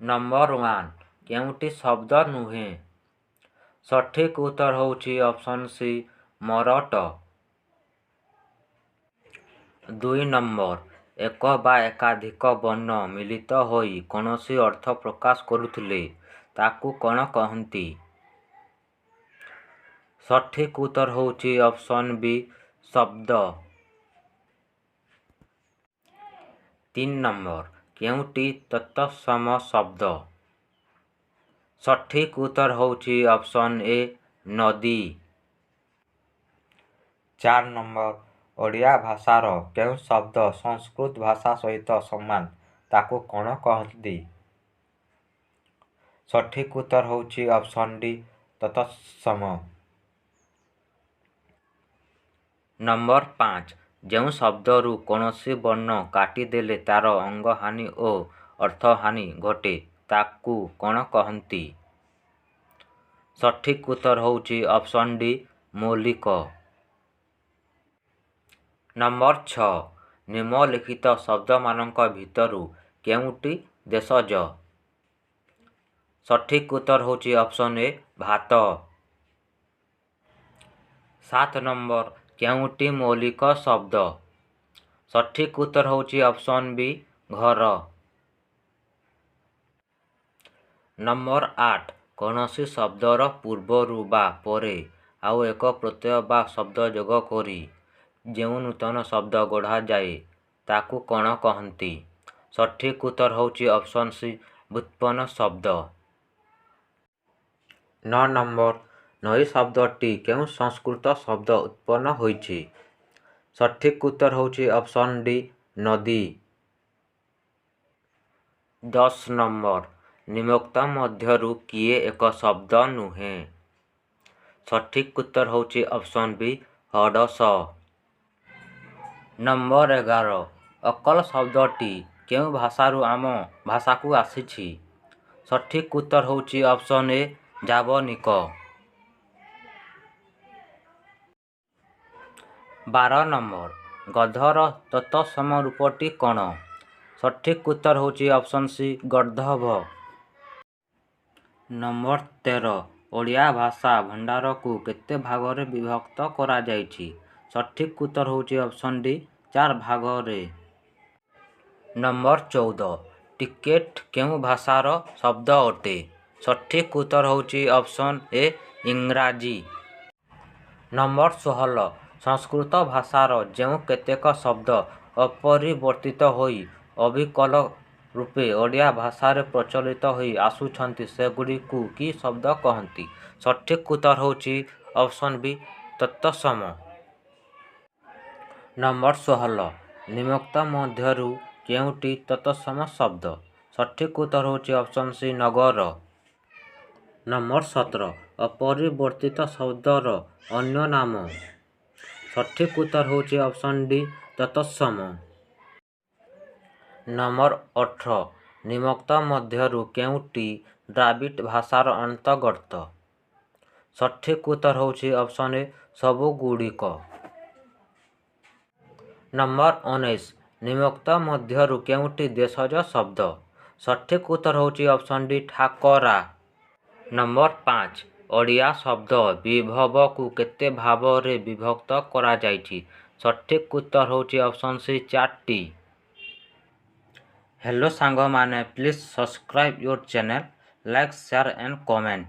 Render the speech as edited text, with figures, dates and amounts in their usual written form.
Number 1, କେଉଁଟି ଶବ୍ଦ ନୁହେଁ? ସଠିକ୍ ଉତ୍ତର ହେଉଛି ଅପସନ୍ ସି, ମରଟ। 2 ନମ୍ବର, ଏକ ବା ଏକାଧିକ ବର୍ଣ୍ଣ ମିଳିତ ହୋଇ କୌଣସି ଅର୍ଥ ପ୍ରକାଶ କରୁଥିଲେ ତାକୁ କ'ଣ କହନ୍ତି? ସଠିକ୍ ଉତ୍ତର ହେଉଛି ଅପସନ୍ ବି, ଶବ୍ଦ। 3 ନମ୍ବର, କେଉଁଟି ତତ୍ସମ ଶବ୍ଦ? ସଠିକ୍ ଉତ୍ତର ହେଉଛି ଅପସନ୍ ଏ, ନଦୀ। 4 ନମ୍ବର, ଓଡ଼ିଆ ଭାଷାର କେଉଁ ଶବ୍ଦ ସଂସ୍କୃତ ଭାଷା ସହିତ ସମାନ, ତାକୁ କ'ଣ କହନ୍ତି? ସଠିକ୍ ଉତ୍ତର ହେଉଛି ଅପସନ୍ ଡି, ତତ୍ସମ। ନମ୍ବର 5, ଯେଉଁ ଶବ୍ଦରୁ କୌଣସି ବର୍ଣ୍ଣ କାଟିଦେଲେ ତା'ର ଅଙ୍ଗହାନି ଓ ଅର୍ଥହାନି ଘଟେ, ତାକୁ କ'ଣ କହନ୍ତି? ସଠିକ୍ ଉତ୍ତର ହେଉଛି ଅପସନ୍ ଡି, ମୌଳିକ। ନମ୍ବର 6, ନିମ୍ନଲିଖିତ ଶବ୍ଦମାନଙ୍କ ଭିତରୁ କେଉଁଟି ଦେଶଜ? ସଠିକ୍ ଉତ୍ତର ହେଉଛି ଅପସନ୍ ଏ, ଭାତ। 7 ନମ୍ବର, କେଉଁଟି ମୌଳିକ ଶବ୍ଦ? ସଠିକ୍ ଉତ୍ତର ହେଉଛି ଅପସନ୍ ବି, ଘର। ନମ୍ବର 8, କୌଣସି ଶବ୍ଦର ପୂର୍ବରୁ ବା ପରେ ଆଉ ଏକ ପ୍ରତ୍ୟୟ ବା ଶବ୍ଦ ଯୋଗ କରି ଯେଉଁ ନୂତନ ଶବ୍ଦ ଗଢ଼ାଯାଏ, ତାକୁ କ'ଣ କହନ୍ତି? ସଠିକ୍ ଉତ୍ତର ହେଉଛି ଅପସନ୍ ସି, ବ୍ୟୁତ୍ପନ୍ନ ଶବ୍ଦ। 9 ନମ୍ବର, ନଈ ଶବ୍ଦଟି କେଉଁ ସଂସ୍କୃତ ଶବ୍ଦ ଉତ୍ପନ୍ନ ହୋଇଛି? ସଠିକ୍ ଉତ୍ତର ହେଉଛି ଅପସନ୍ ଡି, ନଦୀ। 10 ନମ୍ବର, ନିମ୍ନୋକ୍ତ ମଧ୍ୟରୁ କିଏ ଏକ ଶବ୍ଦ ନୁହେଁ? ସଠିକ୍ ଉତ୍ତର ହେଉଛି ଅପସନ୍ ବି, ହଡ଼ସ। ନମ୍ବର 11, ଅକଲ ଶବ୍ଦଟି କେଉଁ ଭାଷାରୁ ଆମ ଭାଷାକୁ ଆସିଛି? ସଠିକ୍ ଉତ୍ତର ହେଉଛି ଅପସନ୍ ଏ, ଯାବନିକ। 12 ନମ୍ବର, ଗଧର ତତ୍ସମ ରୂପଟି କ'ଣ? ସଠିକ୍ ଉତ୍ତର ହେଉଛି ଅପସନ୍ ସି, ଗର୍ଦ୍ଦଭ। ନମ୍ବର 13, ଓଡ଼ିଆ ଭାଷା ଭଣ୍ଡାରକୁ କେତେ ଭାଗରେ ବିଭକ୍ତ କରାଯାଇଛି? ସଠିକ୍ ଉତ୍ତର ହେଉଛି ଅପସନ୍ ଡି, ଚାରି ଭାଗରେ। ନମ୍ବର 14, ଟିକେଟ କେଉଁ ଭାଷାର ଶବ୍ଦ ଅଟେ? ସଠିକ୍ ଉତ୍ତର ହେଉଛି ଅପସନ୍ ଏ, ଇଂରାଜୀ। ନମ୍ବର 16, ସଂସ୍କୃତ ଭାଷାର ଯେଉଁ କେତେକ ଶବ୍ଦ ଅପରିବର୍ତ୍ତିତ ହୋଇ ଅବିକଳ ରୂପେ ଓଡ଼ିଆ ଭାଷାରେ ପ୍ରଚଳିତ ହୋଇ ଆସୁଛନ୍ତି, ସେଗୁଡ଼ିକୁ କି ଶବ୍ଦ କହନ୍ତି? ସଠିକ୍ ଉତ୍ତର ହେଉଛି ଅପସନ୍ ବି, ତତ୍ସମ। ନମ୍ବର 16, ନିମ୍ନୋକ୍ତ ମଧ୍ୟରୁ କେଉଁଟି ତତ୍ସମ ଶବ୍ଦ? ସଠିକ୍ ଉତ୍ତର ହେଉଛି ଅପସନ୍ ସି, ନଗର। ନମ୍ବର 17, ଅପରିବର୍ତ୍ତିତ ଶବ୍ଦର ଅନ୍ୟ ନାମ? ସଠିକ୍ ଉତ୍ତର ହେଉଛି ଅପସନ୍ ଡି, ତତ୍ସମ। ନମ୍ବର 18, ନିମ୍ନୋକ୍ତ ମଧ୍ୟରୁ କେଉଁଟି ଦ୍ରାବିଡ଼ ଭାଷାର ଅନ୍ତର୍ଗତ? ସଠିକ୍ ଉତ୍ତର ହେଉଛି ଅପସନ୍ ଏ, ସବୁଗୁଡ଼ିକ। ନମ୍ବର 19, ନିମ୍ନୋକ୍ତ ମଧ୍ୟରୁ କେଉଁଟି ଦେଶଜ ଶବ୍ଦ? ସଠିକ୍ ଉତ୍ତର ହେଉଛି ଅପସନ୍ ଡି, ଠାକରା। ନମ୍ବର 5, ଓଡ଼ିଆ ଶବ୍ଦ ବିଭବକୁ କେତେ ଭାବରେ ବିଭକ୍ତ କରାଯାଇଛି? ସଠିକ୍ ଉତ୍ତର ହେଉଛି ଅପସନ୍ ସି, ଚାରିଟି। ହ୍ୟାଲୋ ସାଙ୍ଗମାନେ, please subscribe your channel, like, share and comment.